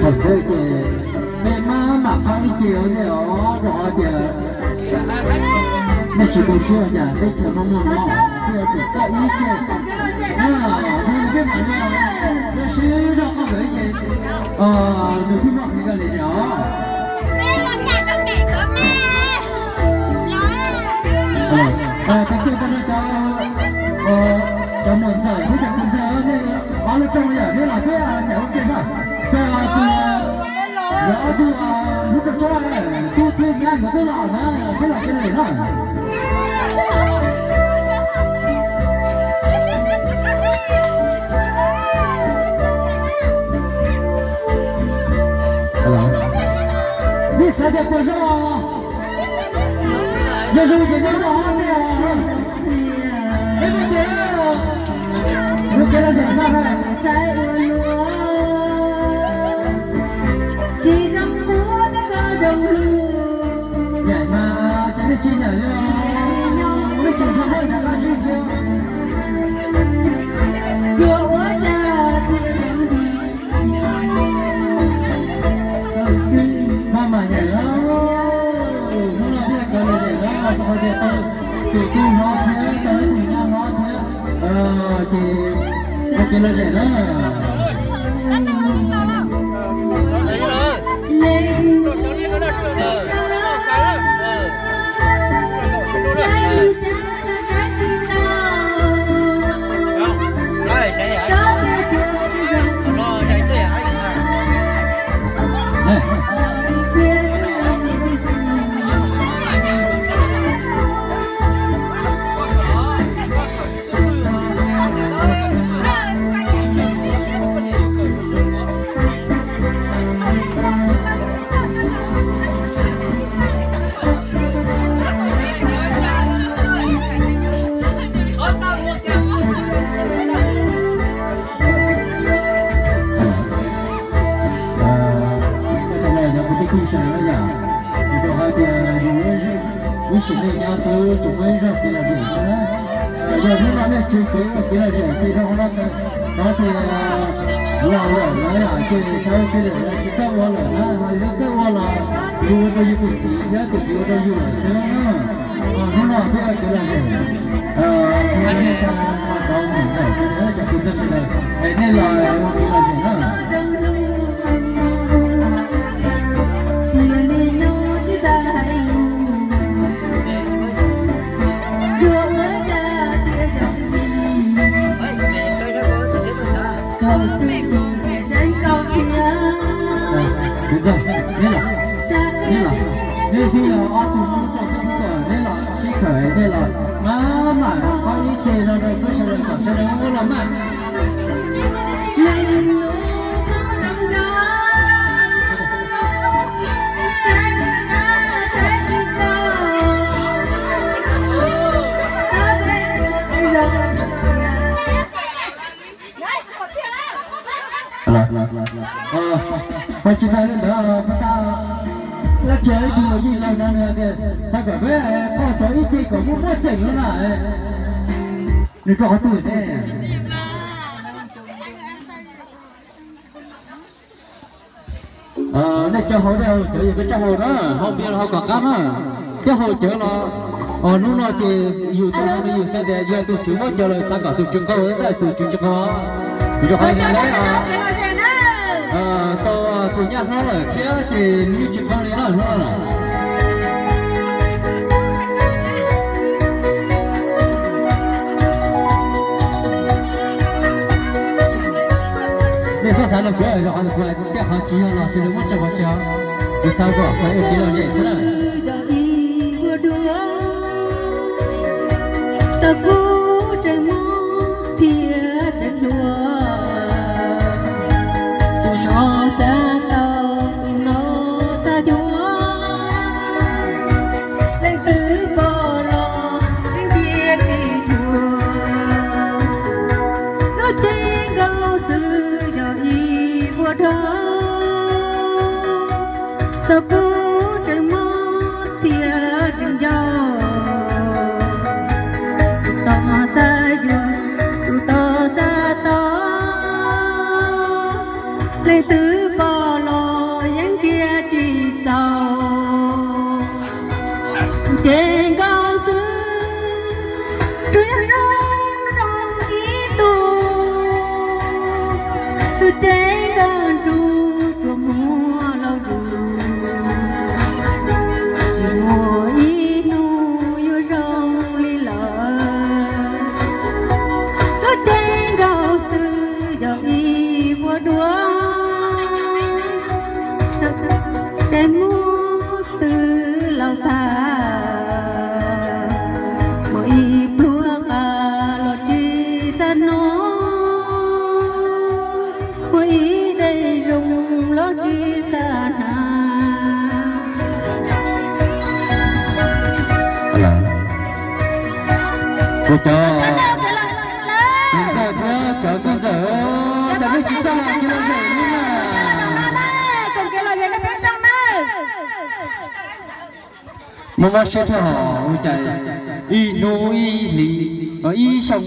Thaum ntawd ces mej mab mam qab ib ce ua ntej os, rau qhov tias mej tsis tu siab cas teb chaws muaj muaj no, thiaj tseem tau ib ce. Nws thiaj mam li zoo siab zog qhov ntawd ces nws thiaj muaj hwv kawg li os. Tag kis tag no cov, cov muam ntxawm thiab cov ntxawm, nej ob lub rooj yom, nej los peb nyiam ua ke na. Peb tus, yog ob tug hlub tshaj tshaj, tub thiab nyab nkawd twb los na, peb los peb los na. Nej xav tias puas zoo? Yog zoo ces nyob rau hauv tiag. Peb muaj tias, muaj kev lom zem xwb. Tsis zoo kuv thiab koj zoo lug. Nyiam mas ces nej tsis nyiam li, nej tseem zoo npaum li cas los tsis nyiam. Yuav ua cas thiaj zoo li. Maj mam nyiam na, hnub no thiaj kawg lom zem na, rau qhov tias tau tus tub hlob thiab tau tus nyab hlob thiab, ces ua kev lom zem na. Kuv tij kwj sawv daws, yog rau hais tias yus ib sim neej nyob xwb tsuas muaj ib zaug kev lom zem xwb na. Yog hnub no nej tsis kev ua kev lom zem ces rau qhov no ces laus lawm na, ces xav ua kev lom zem tsis txawj ua lawm na, ho yus txawj ua los yus ua rau yus tus txiv thiab tus txiv ua rau yus lawm xwb na. Hnub no peb ua kev lom zem, kuv ua nej tau mus ntawm cov kwv tij sawv daws, es nej los ua kev lom zem na. Kuv ntxawg, neb los, neb los, neb twb yog ob tug muaj lub txoj koob kawm, neb los sib khawm, neb los maj mam ob ib ce los rau peb sawv daws kom sawv daws ua los maj. Ho tsis tas li ntawd, pab tab lab tsia ib tug los yeej laug no nws tias xav kom peb thauj tau ib ce kom muaj muaj tseem no na. Nws rau qhov twg ne? Nej cov haus dej haus cawv yog peb coj haus na, haus npias los haus kom qab na. Thiab haus cawv los, hnub no ces yus tau no yus xav tias yog tus tswv muab cawv lawm xav kom tus tswv nqaug ntag, tus tswv tsis nqaug. Yus rau qhov tias tau tus nyab hlob lawm thiab ces nws yeej tsis nqaug li na hnub no. Nej txhob xav los kuv, rau qhov kuv hais tias qhov tsis yog los tsis muab tso pov tseg, kuv xav kom peb ua kev lom zem xwb na. Tau kub tseem mob thiab tseem hluas, tus no xav tau tus no xav yuav, leej twg pom los yeej ntsia tsis dhuav. Lub cev Txog kuv tseem mob thiab tseem nco, tus tod xav yuav, tus tod xav tau, leej twg pom los yeej ntsia tsis txaus. Ces nkaus xwb, tsuas yog zoo zoo ib tug, tus ces nkaus nruj tsuas muaj lauj zus, tsis muaj ib hnub yuav zoo li lawm. Lub cev nkaus xwb yog ib vuag duab, tseem muab twv laus tag, muaj ib pluag qab los tsis xav hnov, muaj ib dej zoo los tsis xav hnav. Kuv cov ntxawg thiab cov nkauj ntxawm, cov nej tsis txawj los kev lom zem li na. Muaj mob siab thiab hos ua cas ib hnub ib hlis, ib xyoo